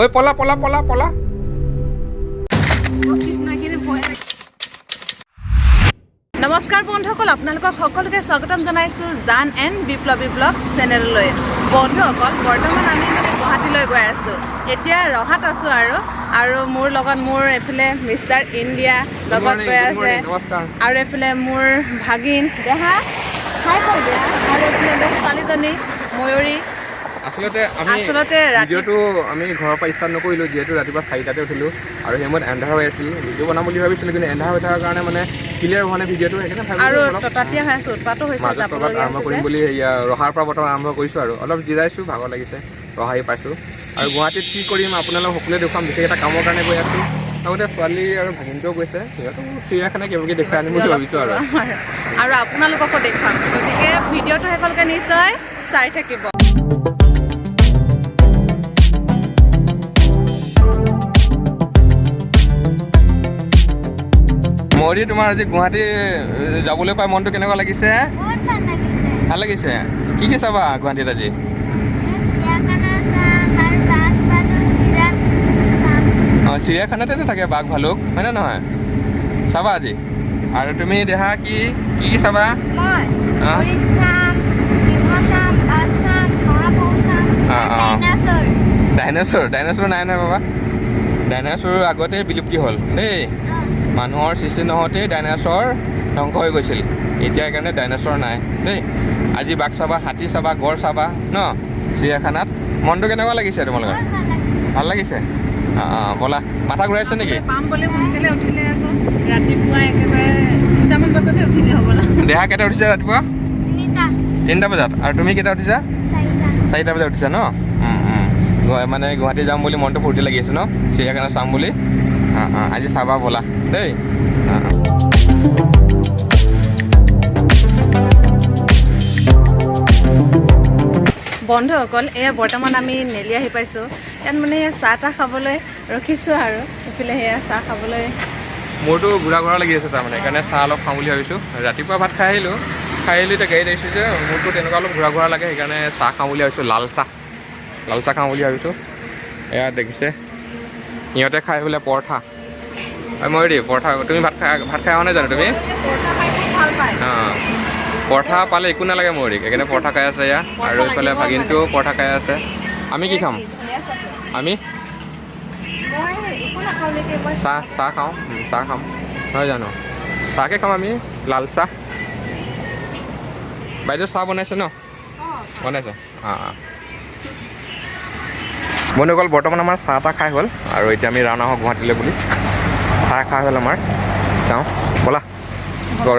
ঐ পলা পলা পলা পলা। নমস্কাৰ বন্ধুসকল, আপোনালোকক সকলোকে স্বাগতম জনাইছোঁ জান এণ্ড বিপ্লৱী ব্লগ চেনেললৈ। বন্ধুসকল, বৰ্তমান আমি মানে গুৱাহাটীলৈ গৈ আছোঁ। এতিয়া ৰহাত আছোঁ আৰু আৰু মোৰ লগত মোৰ এইফালে মিষ্টাৰ ইণ্ডিয়া লগত গৈ আছে। নমস্কাৰ। আৰু এইফালে মোৰ ভাগিন দেহা, হাই কৈ দিয়া। আৰু এইফালে মোৰ ছোৱালীজনী ময়ূৰী। আচলতে আমি আচলতে ভিডিঅ'টো আমি ঘৰৰ পৰা ষ্টাৰ্ট নকৰিলোঁ, যিহেতু ৰাতিপুৱা 4টাতে উঠিলোঁ আৰু সেই সময়ত এন্ধাৰ হৈ আছিল। ভিডিঅ' বনাম বুলি ভাবিছিলোঁ, কিন্তু এন্ধাৰ হৈ থকাৰ কাৰণে মানে ক্লিয়াৰ হোৱা নাই ভিডিঅ'টো, সেইকাৰণে আৰু ভাবিলোঁ অলপ ততাতীয়া হৈ আছোঁ, উৎপাতো হৈছে, মাজত ক'ৰবাত যাবলগীয়া আৰম্ভ হৈছে কৰিম যে। বুলি। এয়া ৰহাৰ পৰা বৰ্তমান আৰম্ভ কৰিছোঁ আৰু অলপ জিৰাইছোঁ, ভাগৰ লাগিছে, ৰহা আহি পাইছোঁ। আৰু গুৱাহাটীত কি কৰিম আপোনালোক সকলোৱে দেখুৱাম। বিশেষ এটা কামৰ কাৰণে গৈ আছোঁ, লগতে ছোৱালী আৰু ভাগিনটোও গৈছে, সিহঁতো চিৰিয়াখানা কিবা কিবি দেখুৱাই আনিম বুলি ভাবিছোঁ আৰু আৰু আপোনালোককো দেখুৱাম। গতিকে ভিডিঅ'টো শেষলৈকে নিশ্চয় চাই থাকিব। মৰি, তোমাৰ আজি গুৱাহাটী যাবলৈ পাই মনটো কেনেকুৱা লাগিছে? বহুত ভাল লাগিছে। ভাল লাগিছে? কি কি চাবা গুৱাহাটীত আজি? চিৰিয়াখানা চাম আৰু বাঘ, ভালুক, জিৰাফ চাম। অঁ, চিৰিয়াখানাতেতো থাকে বাঘ ভালুক, হয়নে নহয়? চাবা আজি। আৰু তুমি দেহা, কি কি কি চাবা? মই অঁ? হৰিণ চাম, সিংহ চাম, বাঘ চাম, মহাপহু চাম, অঁ, অঁ। ডাইনাছৰ। ডাইনাছৰ? ডাইনাছৰ নাই নহয় বাবা, ডাইনাছৰ আগতেই বিলুপ্তি হ'ল দেই। মানুহৰ সৃষ্টি নহওঁতেই ডাইনাছৰ ধ্বংস হৈ গৈছিল। এতিয়া সেইকাৰণে ডাইনাছৰ নাই দেই। আজি বাঘ চাবা, হাতী চাবা, গড় চাবা ন চিৰিয়াখানাত। মনটো কেনেকুৱা লাগিছে তোমালোকৰ? বহুত ভাল লাগিছে। ভাল লাগিছে? অঁ অঁ, ব'লা। মাথা ঘূৰাইছে নেকি? পাম বুলি সোনকালে উঠিলে আকৌ, ৰাতিপুৱা একেবাৰে 2টামান বজাতে উঠিলে হ'বলা। দেহা কেইটা উঠিছে ৰাতিপুৱা? 3টা। 3টা বজাত। আৰু তুমি কেইটা উঠিছা? 4টা। 4টা বজাত উঠিছা ন? মানে গুৱাহাটী যাম বুলি মনটো ফূৰ্তি লাগি আছে ন, চিৰিয়াখানা চাম বুলি? অঁ অঁ, আজি চাবা ব'লা দেই। অঁ অঁ। বন্ধুসকল, এয়া বৰ্তমান আমি নেলি আহি পাইছোঁ। ইয়াত মানে চাহ তাহ খাবলৈ ৰখিছোঁ আৰু এইফালে সেয়া চাহ খাবলৈ। মোৰতো ঘূৰা ঘূৰা লাগি আছে তাৰমানে, সেইকাৰণে চাহ অলপ খাওঁ বুলি ভাবিছোঁ। ৰাতিপুৱা ভাত খাই আহিলোঁ, খাই আহিলোঁ, এতিয়া গাড়ীত আহিছোঁ যে মোৰতো তেনেকুৱা অলপ ঘূৰা ঘূৰা লাগে, সেইকাৰণে চাহ খাওঁ বুলি ভাবিছোঁ। লাল চাহ, লাল চাহ খাওঁ বুলি ভাবিছোঁ। এয়া দেখিছে, সিহঁতে খাই বোলে পৰঠা। মই দেই পৰঠা, তুমি ভাত খাই অহা নাই জানো তুমি? পৰঠা খাই খুব ভাল পায়। অঁ, পৰঠা পালে একো নালাগে ময়ূৰীক, সেইকাৰণে পৰঠা খাই আছে এয়া। আৰু এইফালে ভাগিনটোও পৰঠা খাই আছে। আমি কি খাম? ধুনীয়া চাটনি। আমি মই একো নাখাওঁ নেকি মই? চাহ, চাহ খাওঁ, চাহ খাম নহয় জানো? চাহকে খাম আমি, লাল চাহ। বাইদেউ চাহ বনাইছে ন? বনাইছে। অঁ অঁ। বন্ধুসকল, বৰ্তমান আমাৰ চাহ তাহ খাই হ'ল আৰু এতিয়া আমি ৰাওনা হওঁ গুৱাহাটীলৈ বুলি। চাহ খাই হ'ল আমাৰ, যাওঁ ব'লা,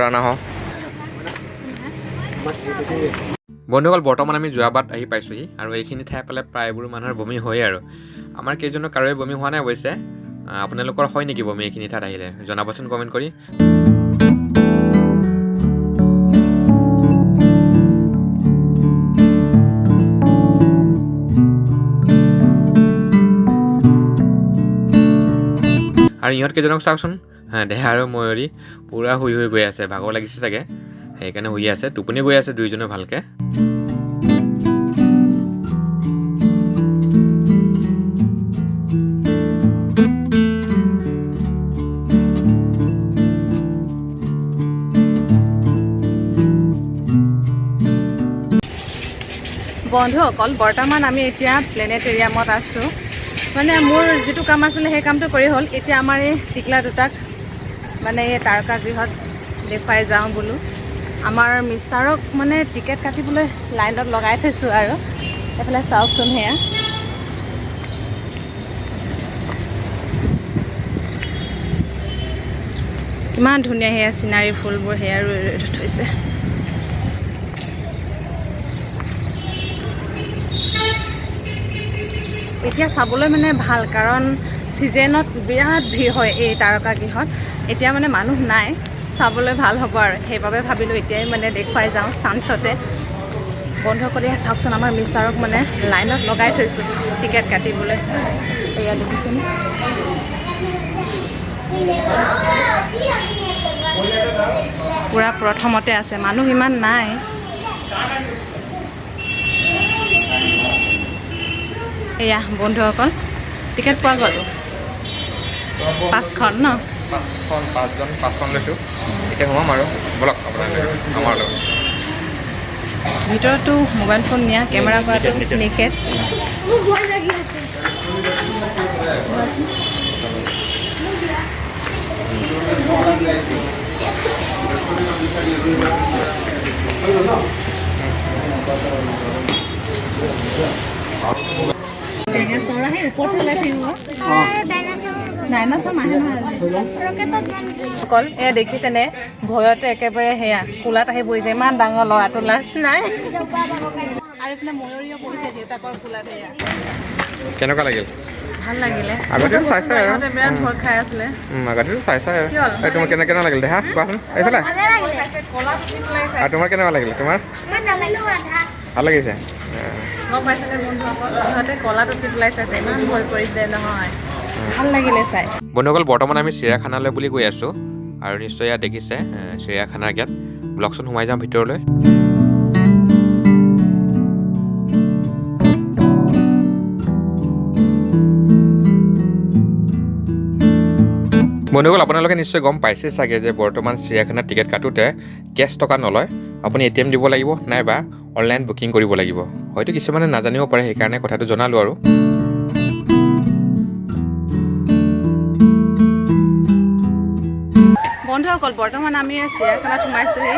ৰাওনা হওঁ। বন্ধুসকল, বৰ্তমান আমি যোৰাবাট আহি পাইছোঁহি আৰু এইখিনি ঠাই পালে প্ৰায়বোৰ মানুহৰ বমি হয়েই আৰু আমাৰ কেইজনৰ কাৰোৰে বমি হোৱা নাই অৱশ্যে। আপোনালোকৰ হয় নেকি বমি এইখিনি ঠাইত আহিলে? জনাবচোন কমেণ্ট কৰি। আৰু ইহঁত কেইজনক চাওকচোন, হা, দেহা আৰু ময়ূৰী পূৰা শুই শুই গৈ আছে, ভাগৰ লাগিছে চাগে, সেইকাৰণে শুই আছে, টোপনি গৈ আছে দুইজনে ভালকৈ। বন্ধুসকল, বৰ্তমান আমি এতিয়া প্লেনেটেৰিয়ামত আছোঁ। মানে মোৰ যিটো কাম আছিলে সেই কামটো কৰি হ'ল। এতিয়া আমাৰ এই টিকলা দুটাক মানে এই তাৰকাগৃহত দেখুৱাই যাওঁ বোলো। আমাৰ মিষ্টাৰক মানে টিকেট কাটিবলৈ লাইনত লগাই থৈছোঁ। আৰু এইফালে চাওকচোন, সেয়া কিমান ধুনীয়া, সেয়া চিনাৰী ফুলবোৰ সেয়া ৰুই ৰুই থৈছে। এতিয়া চাবলৈ মানে ভাল, কাৰণ ছিজনত বিৰাট ভিৰ হয় এই তাৰকাগৃহত। এতিয়া মানে মানুহ নাই, চাবলৈ ভাল হ'ব আৰু সেইবাবে ভাবিলোঁ এতিয়াই মানে দেখুৱাই যাওঁ চান্সতে। বন্ধুসকল, এয়া চাওকচোন, আমাৰ মিষ্টাৰক মানে লাইনত লগাই থৈছোঁ টিকেট কাটিবলৈ। এয়া দেখিছেনে? পূৰা প্ৰথমতে আছে, মানুহ ইমান নাই। এয়া বন্ধুসকল, টিকেট পোৱা গ'ল পাঁচখন ন? পাঁচখন, পাঁচজন পাঁচখন লৈছোঁ। এতিয়া সোমাম আৰু ব'লক আপোনালোকে আমাৰ লগত। ভিতৰতো মোবাইল ফোন নিয়া, কেমেৰা কৰাটো নিষেধ। নিষেধ। মোৰ ভয় লাগি আছে। ডাইনাছৰ নাহে নহয়। ৰকেটত মান অকল এয়া দেখিছেনে, ভয়তে একেবাৰে সেয়া কোলাত আহি বহিছে। ইমান ডাঙৰ ল'ৰাটো, লাজ নাই। আৰু এইফালে ময়ূৰীও পৰিছে দেউতাকৰ কোলাত এয়া। কেনেকুৱা লাগিল? ভাল লাগিলে। আগতেও চাইছাই আৰু। সিহঁতে বিৰাট ভয় খাই আছিলে। আগতেও চাইছাই আৰু। কি হ'ল? এই তোমাৰ কেনে কেনে লাগিল দেহা, কোৱাচোন এইফালে। ভালে লাগিলে। কলাত উঠি পেলাই চাইছে। আৰু তোমাৰ কেনেকুৱা লাগিলে? তোমাৰ মই নামানো আধা। ভাল লাগিছে? গম পাইছেনে বন্ধুসকল, সিহঁতে কলাত উঠি পেলাই চাইছে, ইমান ভয় কৰিছে নহয়। ভাল লাগিলে চাই। বন্ধুসকল, বৰ্তমান আমি চিৰিয়াখানালৈ বুলি গৈ আছোঁ আৰু নিশ্চয় ইয়াত দেখিছে চিৰিয়াখানাৰ গেট। ব'লকচোন সোমাই যাওঁ ভিতৰলৈ। বন্ধুসকল, আপোনালোকে নিশ্চয় গম পাইছে চাগে যে বৰ্তমান চিৰিয়াখানাৰ টিকেট কাটোতে কেছ টকা নলয়, আপুনি এটিএম দিব লাগিব নাইবা অনলাইন বুকিং কৰিব লাগিব। হয়তো কিছুমানে নাজানিব পাৰে, সেইকাৰণে কথাটো জনালোঁ আৰু। বন্ধুসকল, বৰ্তমান আমি এই চিৰিয়াখানাত সোমাইছোহি।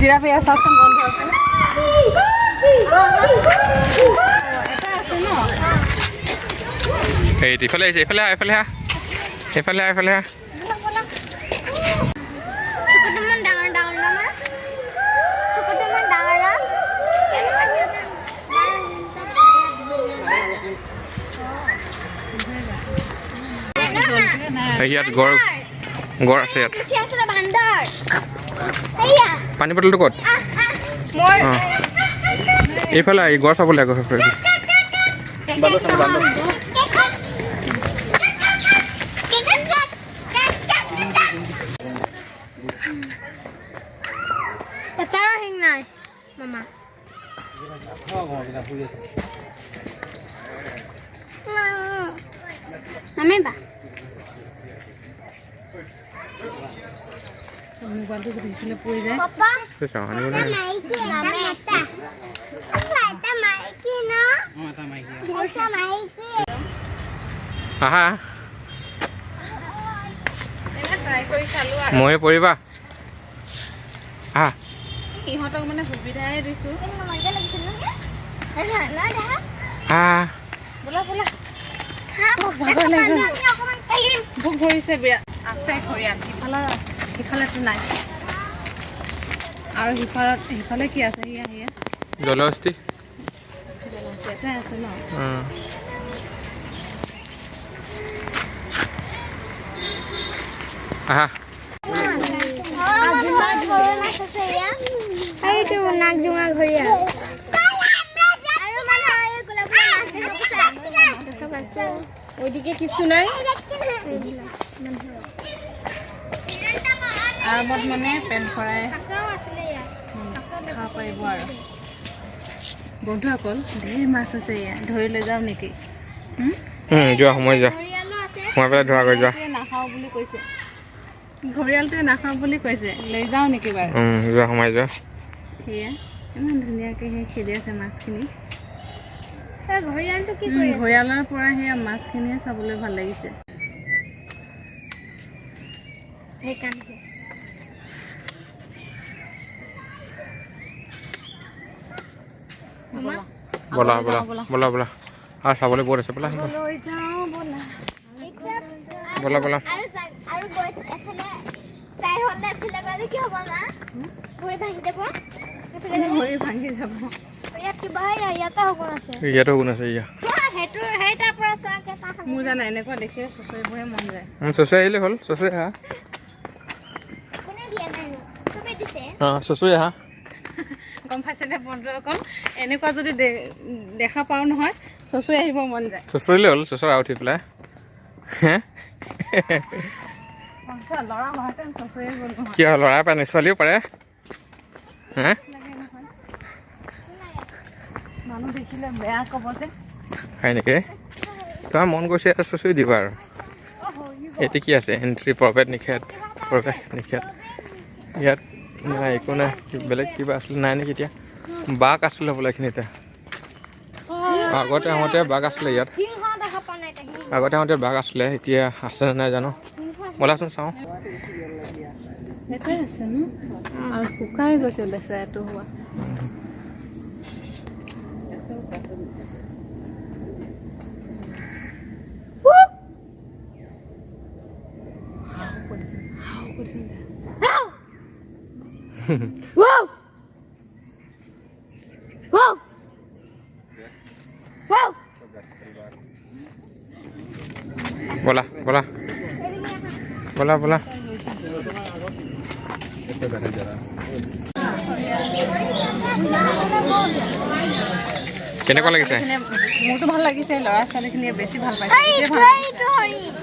জিৰাফ এয়া চাওকচোন বন্ধুসকল। এটা আছে ন? এই ইফালে আহিছে, এইফালে আহা, এইফালে আহা, এইফালে আহা, এইফালে আহা। চকুটো ইমান ডাঙৰ ডাঙৰ ন মা? চকুটো ইমান ডাঙৰ ন? কেনেকুৱা সিহঁতৰ এই ইয়াত গড়, গড় আছে ইয়াত। উঠি আছে ন বান্দৰ। এইয়া। পানী বটলটো ক'ত? আহ, আহ। মোৰ অঁ, এইফালে আহ, এই গড় চাবলৈ আকৌ সেইফালে। এটাৰো শিং নাই মামা। নামিবা। মোবাইলটো যদি সিফালে পৰি যায়। পাপা। চাওঁ, আনিব এটা নাই। মাইকী নামে এটা। এটা মাইকী ন? এটা মাইকী। আহা। এনে ট্ৰাই কৰি চালোঁ আৰু। ময়ে পৰিবা, আহা। ইহঁতক মানে সুবিধাহে দিছোঁ। কেনেকুৱা মজা লাগিছে ন? ন দেখা? আহা। বোলা বোলা। হা, ভাগৰ লাগি গ'ল। আমি অকণমান খেলিম। ভোক ধৰিছে বিৰাট। আছে ঘৰিয়াল সিফালৰ আছে, সিফালেতো নাই আৰু। সিফালত, সিফালে কি আছে? সেয়া সেয়া। জলহস্তি। এটাই আছে ন? উম। আহা। এইটো নাক জোঙা ঘৰিয়াল। আৰু মানে এই গোলাপ দেখা পাইছো। ওইদিকে কিছু নাই। আৰামত মানে পেট ভৰাই খাব পাৰিব আৰু। বন্ধুসকল, ধেৰ মাছ আছে ইয়াত, ধৰি লৈ যাওঁ নেকি? যোৱা, সোমাই যোৱা। ঘৰিয়ালো আছে। সোমাই পেলাই ধৰাগৈ যোৱা। ঘৰিয়ালটোৱে নাখাওঁ বুলি কৈছে। ঘৰিয়ালটোৱে নাখাওঁ বুলি কৈছে, লৈ যাওঁ নেকি বাৰু? যোৱা, সোমাই যোৱা। সেয়া ইমান ধুনীয়াকৈ সেই খেলি আছে মাছখিনি। এই ঘৰিয়ালটো কি কৰি আছে? ঘৰিয়ালৰ পৰা সেয়া মাছখিনিয়ে চাবলৈ ভাল লাগিছে। সেইকাৰণে ব'লা ব'লা ব'লা ব'লা, আৰু চাবলৈ বহুত আছে, ব'লা। লৈ যাওঁ ব'লা। ব'লা ব'লা। আৰু আৰু গৈ এফালে চাই হ'লে এফালে গ'লে কি হ'ব না? ভৰি ভাঙি যাব এফালে গ'লে। ভৰি ভাঙি যাব। ইয়াত কিবা ইয়াতে শগুন আছে। ইয়াতো শগুন আছে ইয়া। সেইটো সেই তাৰ পৰা চোৱা কেইটা। মোৰ জানা এনেকুৱা দেখিলে চুচৰিবহে মন যায়। চুচৰি আহিলে হ'ল, চুচৰি আহা। কোনে দিয়া নাই নো? চবে দিছে। অঁ, চুচৰি আহা। গম পাইছেনে বন্ধুসকল, এনেকুৱা যদি দেখা পাওঁ নহয়, চুচৰি আহিব মন যায়। চুচৰিলে হ'ল, চুচৰা উঠি পেলাই হে। সঁচা ল'ৰা হোৱাহেঁতেন চুচৰিয়ে গ'ল নহয়। কিয় ল'ৰাই পাৰে নে ছোৱালীও পাৰে হে? লাগে নহয়। মানুহ দেখিলে বেয়া ক'ব যে। হয় নেকি? তোমাৰ মন গৈছে আৰু চুচুই দিবা আৰু। এতিয়া কি আছে? এণ্ট্ৰি প্ৰৱেশ নিষেধ, প্ৰৱেশ নিষেধ। ইয়াত নাই, একো নাই। বেলেগ কিবা আছিলে নাই নেকি? এতিয়া বাঘ আছিলে বোলে এইখিনিতে। আগতে আহোঁতে বাঘ আছিলে ইয়াত। সিংহ দেখা পোৱা নাই এতিয়া, সিংহ। আগতে আহোঁতে বাঘ আছিলে, এতিয়া আছে নে নাই জানো। ব'লাচোন চাওঁ। সেইটোৱে আছে ন, আৰু শুকাই গৈছে বেচেৰাটো হোৱা। Wow! Wow! Wow! ব'লা ব'লা ব'লা ব'লা। কেনেকুৱা লাগিছে? মোৰতো ভাল লাগিছে, ল'ৰা ছোৱালীখিনিয়ে বেছি ভাল পাইছে। এই গোটেই ভাল এইটো লাগিছে। হৰিণ।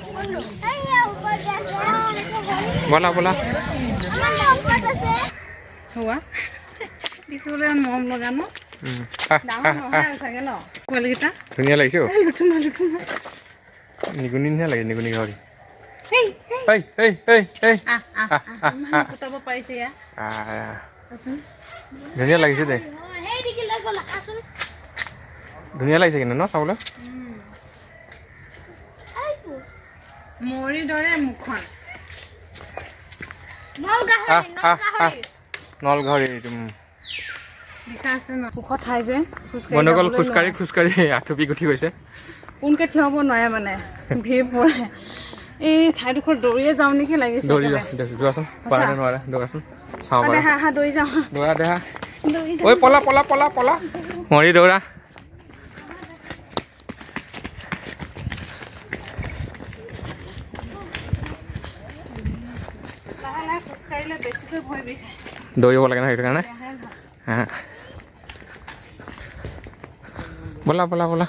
এইয়া ওপৰত আছে। এইটো হৰিণ। ব'লা ব'লা। আমাৰ ওপৰত আছে। হোৱা দেখিবলৈ মৰম লগা ন? আহ, ডাঙৰ আহ, নহয় আহ। আৰু চাগে ন পোৱালিকেইটা? ধুনীয়া লাগিছে অ'। লুটুমা লুটুমা। নিগুনি নিচিনা লাগে, নিগুনি গাহৰি। এই। এই এই এই এই। আহ আহ আহ, ইমান ফুটাব পাৰিছে ইয়া। আহ, আচোন। ধুনীয়া লাগিছে দেই। সেই দেখি লৈ গ'ল, আচোন। ধুনীয়া লাগিছে কিন্তু ন চাবলৈ। এইটো। মৌৰিৰ দৰে মুখখন। নল গাহৰি, আহ, নল আহ, আহ। গাহৰি। নল গাহৰি এইটো। লিখা আছে ন, ওখ ঠাই যে খোজকাঢ়ি বন্ধুসকল, যাবলৈ খোজকাঢ়ি নোৱাৰে। খোজকাঢ়ি আঁঠু বিষ উঠি গৈছে। পোনকে থিয় হ'ব নোৱাৰে, মানে ভিৰ পৰে। এই ঠাইডোখৰ দৌৰিয়ে যাওঁ নেকি লাগিছে দৌৰি একেবাৰে। যোৱা, দৌৰাচোন। পাৰা নে নোৱাৰা দৌৰাচোন, চাওঁ অ, বাৰু। দেহা আহা, দৌৰি যাওঁ। দৌৰা দেহা। দৌৰি ঐ পলা পলা পলা পলা, মৰি দৌৰা। লাহে লাহে খোজকাঢ়িলে বেছিকৈ ভৰি বিষায়। দৌৰিব লাগে ন সেইটো কাৰণে। দেহাই ভাল। হা, ব'লা ব'লা ব'লা।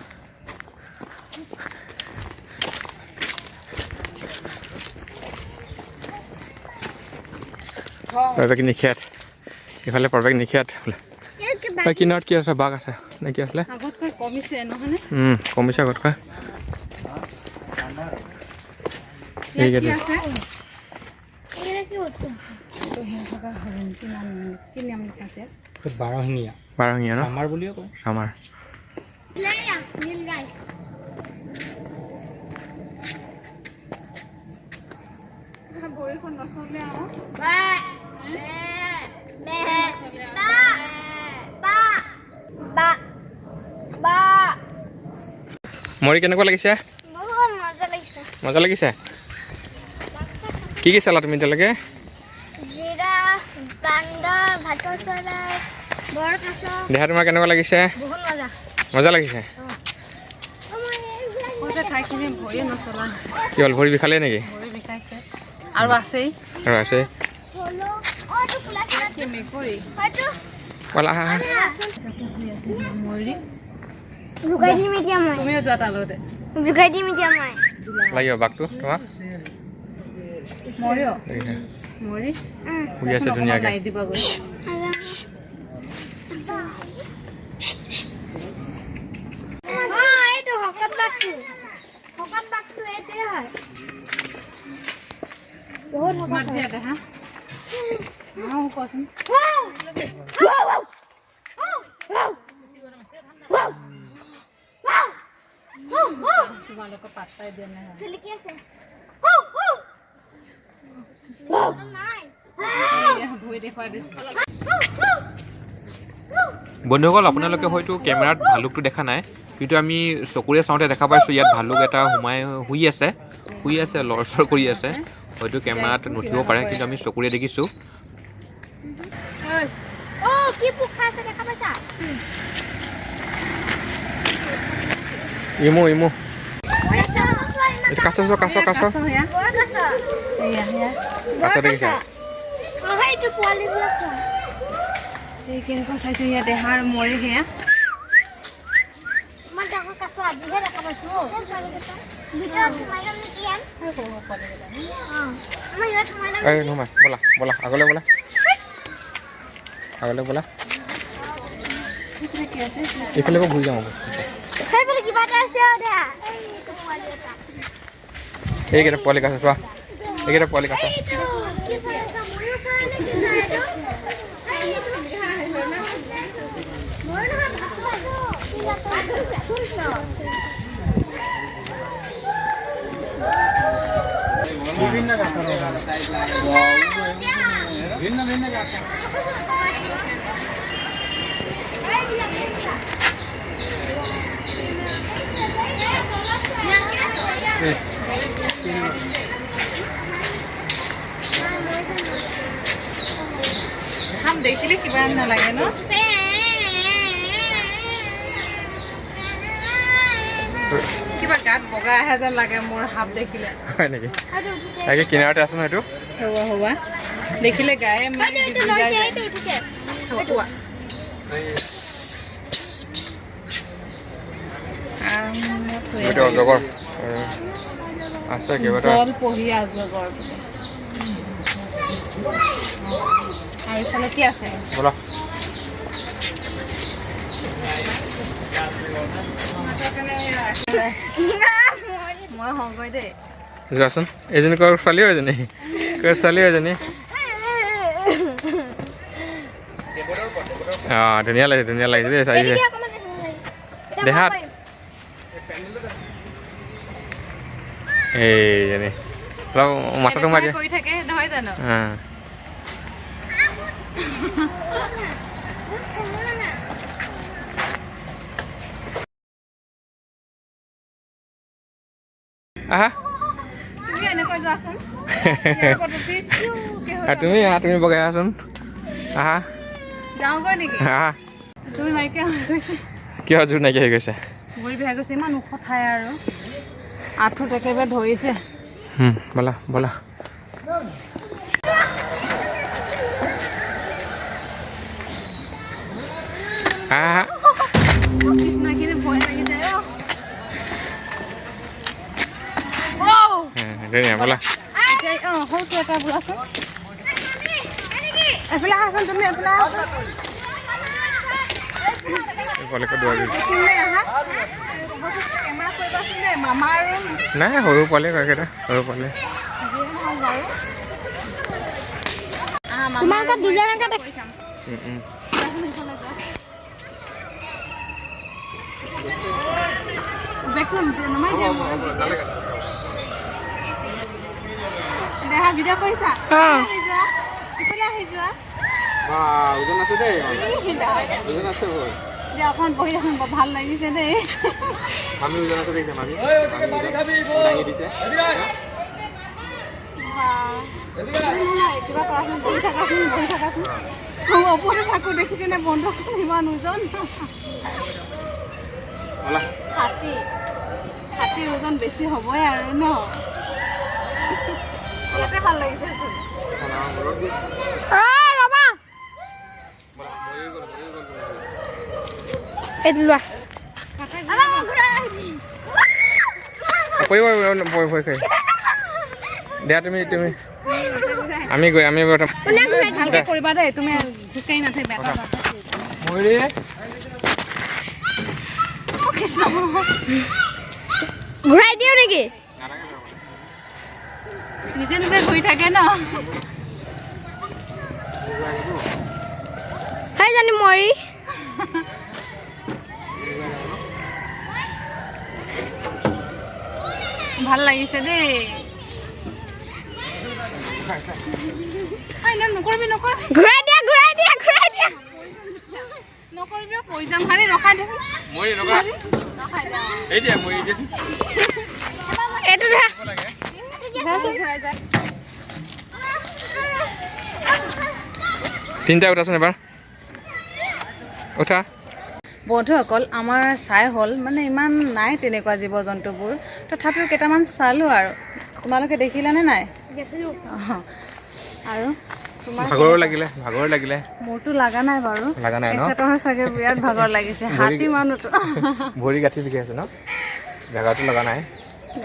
প্ৰৱেশ নিষেধ ইফালে, প্ৰৱেশ নিষেধ। এই ঐ, কিনাৰত কি আছে? বাঘ আছে নে কি আছিলে? আগতকৈ কমিছে নহয়নে? কমিছে আগতকৈ। ইয়াত এইকেইটা। কি আছে? এইকেইটা কি বস্তু? থকা হৰিণ কি নাম, কি নাম লিখা আছে ইয়াত? বাৰশিঙীয়া। বাৰশিঙীয়া ন? চামাৰ বুলিও কয়। চামাৰ। এইয়া, নীল গাই। ভৰিখন নচলে আৰু। বা বে বা বা বা বা। মৰি কেনেকুৱা লাগিছে? বহুত মজা লাগিছে। মজা লাগিছে? কি কি চালা তুমি এতিয়ালৈকে? জিৰাফ, বান্দৰ, ভাটৌ চৰাই, বৰ কাছ। দেহা তোমাৰ কেনেকুৱা লাগিছে? বহুত মজা। মজা লাগিছে? কৈছে ঠাইখিনি ভৰিয়ে নচলা হৈছে। কি হ'ল, ভৰি বিষালে নেকি? ভৰি বিষাইছে আৰু আছেই। আৰু আছে। কি মেকুৰী? ব'লা, আহা, আহা। ময়ূৰী। জোকাই দিম এতিয়া মই। তুমিও যোৱা তালৈতে। জোকাই দিম এতিয়া মই। লাগিব বাঘটো তোমাক? মৰিও। লাগিছে। মৰি। শুই আছে ধুনীয়াকৈ। মাৰি দিবগৈ। এইটো শকত বাঘটো, শকত বাঘটো এইটোৱে হয়, বহুত শকত। মাত দিয়া দেহা, আহো কচোন। Wow! Wow! Wow! Wow! Wow! Wow! Wow! Wow! তোমালোকৰ পাত্তাই দিয়া নাই। চিলিকি আছে। Wow! Wow! Wow! নাই। ভৰি দেখুৱাই দিছে। Wow! Wow! Wow! বন্ধুসকল, আপোনালোকে হয়তো কেমেৰাত ভালুকটো দেখা নাই, কিন্তু আমি চকুৰে চাওঁতে দেখা পাইছোঁ ইয়াত ভালুক এটা সোমাই শুই আছে, শুই আছে, লৰচৰ কৰি আছে। হয়তো কেমেৰাত নুঠিব পাৰে, কিন্তু আমি চকুৰে দেখিছোঁ। ঐ। অ', কি পোক খাই আছে দেখা পাইছা? ইমু ইমু। বৰ কাছ, চোৱা ইমান। এইটো কাছ চোৱা, কাছ কাছ। কাছ সেয়া। বৰ কাছ। সেয়া সেয়া। কাছ দেখিছা? অ', সেইটো পোৱালিবিলাক চোৱা। এই কেনেকুৱা চাইছে সেয়া দেহা আৰু মৰি সেয়া। ইমান ডাঙৰ কাছ আজিহে দেখা পাইছো। ভিতৰত সোমাই গ'ল নেকি ইয়াত? অ', আমাৰ ইয়াত সোমাই গ'ল। এই নোসোমাই, ব'লা ব'লা, আগলৈ ব'লা, আগলৈ ব'লা। কি আছে? এইফালে পৰা ঘূৰি যাওঁ। সেইফালে কিবা এটা আছে দে। এইটো পোৱালি এটা। এইকেইটা পোৱালি কাছ চোৱা, এইকেইটা পোৱালি কাছ। এইটো কি চৰাই আছে? ময়ূৰ চৰাই নে কি চৰাই এইটো? এইটো ময়ূৰ নহয়, ভাটৌ। সাপ দেখিলে কিবা নালাগে ন? কিবা গাত বগা আহে যেন লাগে মোৰ সাপ দেখিলে। হয় নেকি? তাকে কিনাৰতে আছে ন এইটো? হোৱা হোৱা দেখিলে গায়ে মানে বিজবিজাই যায়। হোৱা। এইটো অজগৰ আছে কিবা এটা। জল পহি অজগৰ বোলে। আৰু ইফালে কি আছে? ব'লা। মই হওঁগৈ দেই। যোৱাচোন। এইজনী কৰ ছোৱালী হয়? এজনী কৰ ছোৱালী হয় এজনী? অঁ, ধুনীয়া লাগিছে, ধুনীয়া লাগিছে দেই চাইছে দেহাত। এইজনী অলপ মাথাটো মাৰি কৰি থাকে নহয় জানো? অঁ। আহা। তুমি এনেকৈ যোৱাচোন। ইয়াৰ ওপৰত উঠি চিউকে হৈ আৰু তুমি আহা, তুমি বগাই আহাচোন, আহা। যাওঁগৈ নেকি? আহা। জোৰ নাইকিয়া হৈ গৈছে। কিয় জোৰ নাইকিয়া হৈ গৈছে? ভৰি বেয়া গৈছে, ইমান ওখ ঠাই আৰু আঁঠুত একেবাৰে ধৰিছে। ব'লা ব'লা। আহা। কৃষ্ণখিনি ভয় লাগি যায় অ'। ঔ! ধুনীয়া, ব'লা। এতিয়া অঁ সৰুটো এটা বোলাচোন, এফালে আহাচোন, তুমি এফালে আহাচোন। পোৱালিকে দৌৰি। তুমি আহা, কেমেৰা কৰিবাচোন দেই মামা আৰু। নাই, সৰু পোৱালি কেইটা, সৰু পোৱালি। যিয়ে নহওক বাৰু। আহা, মামা। তোমালোকৰ দুজনকে কৰি চাম। উম, উম। যোৱাচোন, সেইফালে যোৱা। বেগটো নমাই দিয়া মোৰ। দেহা, ভিডিঅ' কৰিছা? আহি যোৱা, ইফালে আহি যোৱা। ওজন আছে দেই, ই, ওজন আছে বহুত। দিয়া, অকণমান বহি থাকোঁ, বৰ ভাল লাগিছে দেই। মামী ওজন আছে, দেখিছে মামী দাঙি দিছে। বাহ। তুমি নহয়, কিবা কৰাচোন, বহি থাকাচোন, বহি থাকাচোন। মই ওপৰতে থাকোঁ, দেখিছেনে বন্ধুসকল, ইমান ওজন। ব'লা। হাতী, হাতীৰ ওজন বেছি হ'বই আৰু ন? ইয়াতে ভাল লাগিছেচোন। ৰবা, এইটো লোৱা। পৰিব, ভয় ভয় খাই দিয়া। তুমি তুমি আমি গৈ আমি ভালকে কৰিবা দেই, তুমি খোজকাঢ়ি নাথাকিবা এটা বাটত। ময়ূৰী। অ' কৃষ্ণ। ঘূৰাই দিওঁ নেকি? নিজে নিজে ঘূৰি থাকে ন? সেই জানি মৰি। ভাল লাগিছে দেই। ঐ, নাই, নকৰিবি, নকৰিবি। ঘূৰাই দিয়া, ঘূৰাই দিয়া, ঘূৰাই দিয়া। নকৰিবি, পৰি যাম। হাৰি ৰখাই দেচোন। ময়ূৰী এনেকুৱা। ৰখাই দে। এই দিয়া, ময়ূৰী দিয়া। এইটো ধৰা। ঘূৰাই যায়। তিনিটা উঠাচোন এবাৰ, উঠা। বন্ধুসকল, আমাৰ চাই হ'ল, মানে ইমান নাই তেনেকুৱা জীৱ জন্তুবোৰ, তথাপিও কেইটামান চালোঁ আৰু। তোমালোকে দেখিলানে নাই? অঁ, আৰু তোমাৰ? ভাগৰো লাগিলে, ভাগৰ লাগিলে। মোৰতো লগা নাই বাৰু। লগা নাই ন? এখেতৰ চাগে বিৰাট ভাগৰ লাগিছে, হাতী মানুহটো। ভৰি গাঁঠি বিষাই আছে ন? জেগাটো লগা নাই।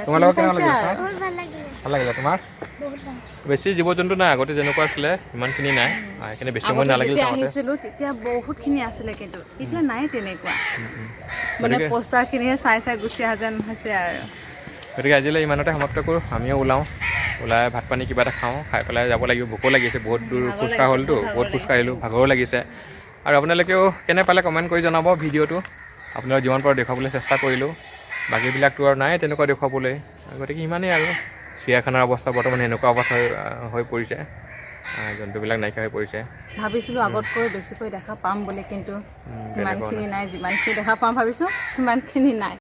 তোমালোকৰ কেনেকুৱা লাগিলে চাই? বহুত ভাল লাগিলে। ভাল লাগিলে তোমাৰ? বহুত ভাল। বেছি জীৱ জন্তু নাই, আগতে যেনেকুৱা আছিলে ইমানখিনি নাই। সেইকাৰণে বেছি সময় আগতে নালাগিল যেতিয়া চাওঁতে। আহিছিলোঁ তেতিয়া বহুতখিনি আছিলে, কিন্তু এতিয়া নাই তেনেকুৱা। মানে গতিকে পোষ্টাৰখিনিয়ে চাই চাই গুচি অহা যেন হৈছে আৰু। গতিকে আজিলৈ ইমানতে সমাপ্ত কৰোঁ। আমিও ওলাওঁ, ওলাই ভাত পানী কিবা এটা খাওঁ, খাই পেলাই যাব লাগিব। ভোকো লাগিছে, বহুত দূৰ ভাগৰ খোজকাঢ়া লাগিছে, হ'লতো। বহুত ভাগৰ বহুত খোজকাঢ়িলোঁ, ভাগৰো লাগিছে। আৰু আপোনালোকেও কেনে পালে কমেণ্ট কৰি জনাব ভিডিঅ'টো। আপোনালোক যিমান পাৰোঁ দেখুৱাবলৈ চেষ্টা কৰিলোঁ, বাকীবিলাকতো আৰু নাই তেনেকুৱা দেখুৱাবলৈ। গতিকে ইমানেই আৰু। চিৰিয়াখানাৰ অৱস্থা বৰ্তমান এনেকুৱা অৱস্থা হৈ পৰিছে, জন্তুবিলাক নাইকিয়া হৈ পৰিছে। ভাবিছিলোঁ আগতকৈ বেছিকৈ দেখা পাম বুলি, কিন্তু তেনেকুৱা সিমানখিনি নাই। যিমানখিনি দেখা পাম ভাবিছোঁ সিমানখিনি নাই।